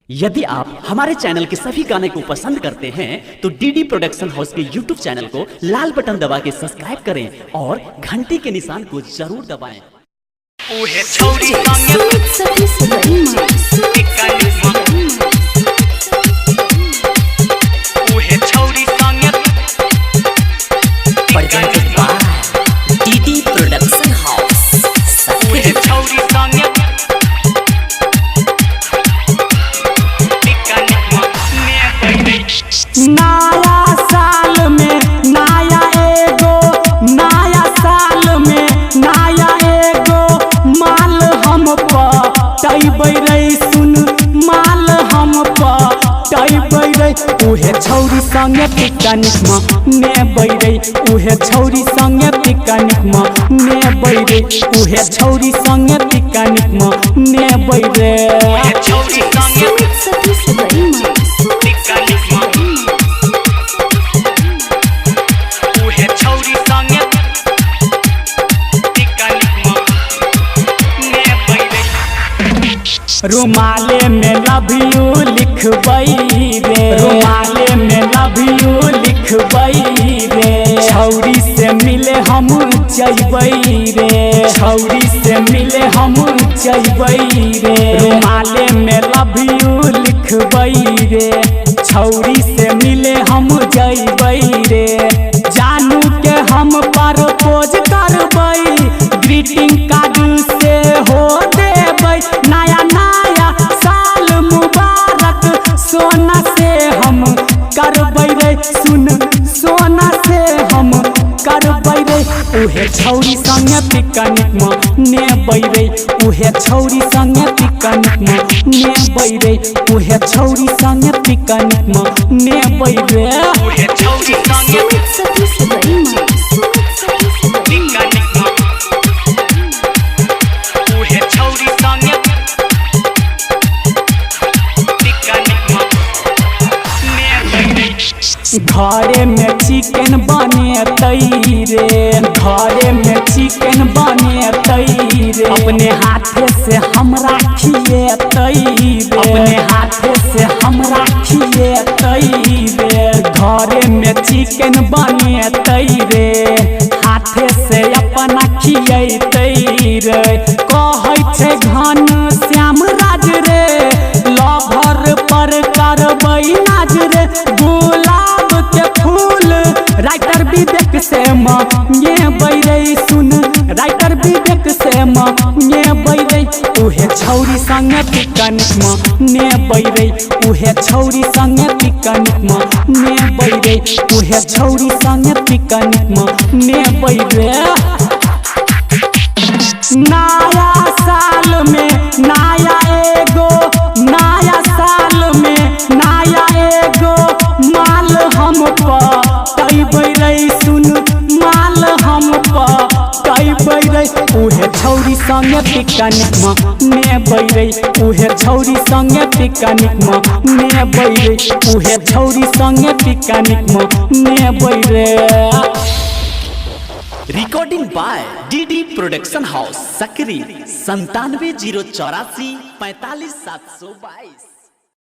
यदि आप हमारे चैनल के सभी गाने को पसंद करते हैं तो डीडी प्रोडक्शन हाउस के यूट्यूब चैनल को लाल बटन दबा के सब्सक्राइब करें और घंटी के निशान को जरूर दबाएं। उहे छौरी संगे सुमित सतीश रहीमा। पिकनिक में उहे छौरी संगे presented by DD Production House. उहे छौरी संगे पिकनिक में नया साल में नया एगो, नया साल में नया एगो माल हम पटैबै रे, सुन माल हम पटैबै रे। उहे छौरी संगे पिकनिक में नेबै रे, उहे छौरी संगे पिकनिक में नेबै रे, उहे छौरी संगे पिकनिक में नेबै रे। उहे छौरी संगे सुमित सतीश रहीमा। पिकनिक में उहे छौरी संगे पिकनिक में नेबै रे। रुमाले में लव you लिखबै रे, रुमाले में लव you लिखबै रे। छौरी से मिले हम जैबै रे, छौरी से मिले हम जैबै रे। रुमाले में लव you लिखबै रे, छौरी से मिले हम जैबै रे। जानू के हम प्रपोज करबै, ग्रीटिंग कार्ड से हो देबै। नया नया साल मुबारक सोना से हम करबै रे, सुन सोना से हम करबै रे। उहे छौरी संगे पिकनिक में नेबै रे, उहे छौरी संगे पिकनिक में नेबै रे, उहे छौरी संगे पिकनिक में नेबै रे। उहे छौरी संगे सुमित सतीश रहीमा। सुमित सतीश रहीमा। पिकनिक में उहे छौरी संगे पिकनिक में नेबै रे। घरे में चिकन बनेतै रे, घरे में चिकन बनेतै रे। अपने हाथे से हमरा खिएतै रे, अपने हाथे से हमरा खिएतै रे। घरे में चिकन बनेतै रे, हाथे से अपना खिएतै रे। कहै छै घन श्याम राज रे, लभर पर करबै नाज रे। गुलाब के फूल राइटर विवेक से मांगे रे, सुन राइटर विवेक से मांगे रे। उहे छौरी संगे पिकनिक में नेबै रे, उहे छौरी संगे पिकनिक में नेबै रे, उहे छौरी संगे पिकनिक में नेबै रे। नया साल में नया एगो, नया साल में नया एगो माल हम पटैबै रे, सुन माल हम पटैबै रे। उहे छौरी संगे पिकनिक में नेबै रे, उहे छौरी संगे पिकनिक में नेबै रे, उहे छौरी संगे पिकनिक में नेबै रे। Recording by DD production house, Sakri 97 0 84 45 722।